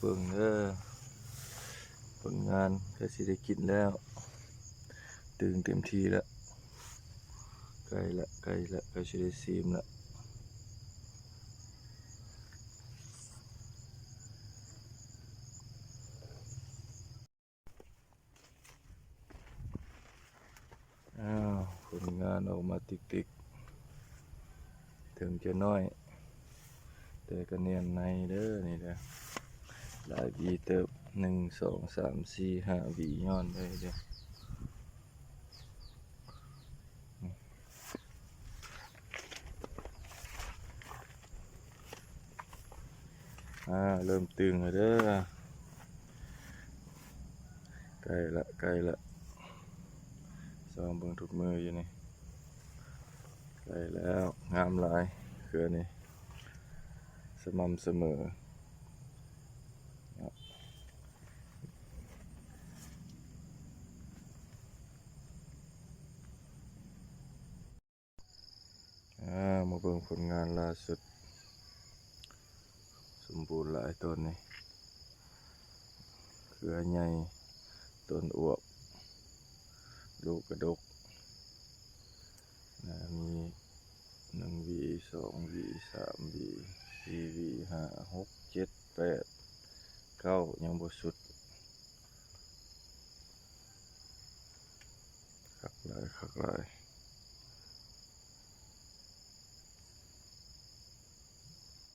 ເບິ່ງເດີ ຜົນງານ ໃກ້ຊິໄດ້ກິນແລ້ວ ຕຶງເຕັມທີ່ແລ້ວ ໃກ້ລະ ໃກ້ລະ ໃກ້ຊິໄດ້ຊີມລະ. ອ້າວ ຜົນງານອອກມາຕິກໆ ເຖິງຈະນ້ອຍ ແຕ່ກໍແໜ້ນໃນເດີນີ້ເດີ ຫຼາຍຫວີເຕີບ ໜຶ່ງ ສອງ ສາມ ສີ່ ຫ້າ ຫວີຍ້ອນໄດ້ເດີ. ອ່າ ເລີ່ມຕຶງແລ້ວເດີ ໃກ້ລະ ໃກ້ລະ ສ່ອງເບິ່ງທຸກມື້ຢູ່ນີ້ ໃກ້ແລ້ວ ງາມຫຼາຍ ເຄືອນີ້ ສະໝ່ຳສະເໝີ. ອ່າ ມາເບິ່ງຜົນງານລ່າສຸດ ສົມບູນຫຼາຍຕົ້ນນີ້ ເຄືອໃຫຍ່ ຕົ້ນອວບ ລູກກະດົກ ອ່າ ມີໜຶ່ງຫວີ ສອງຫວີ ສາມຫວີ ສີ່ຫວີ ຫ້າ ຫົກ ເຈັດ ແປດ ເກົ້າ ຍັງບໍ່ສຸດ ຄັກຫຼາຍ ຄັກຫຼາຍ.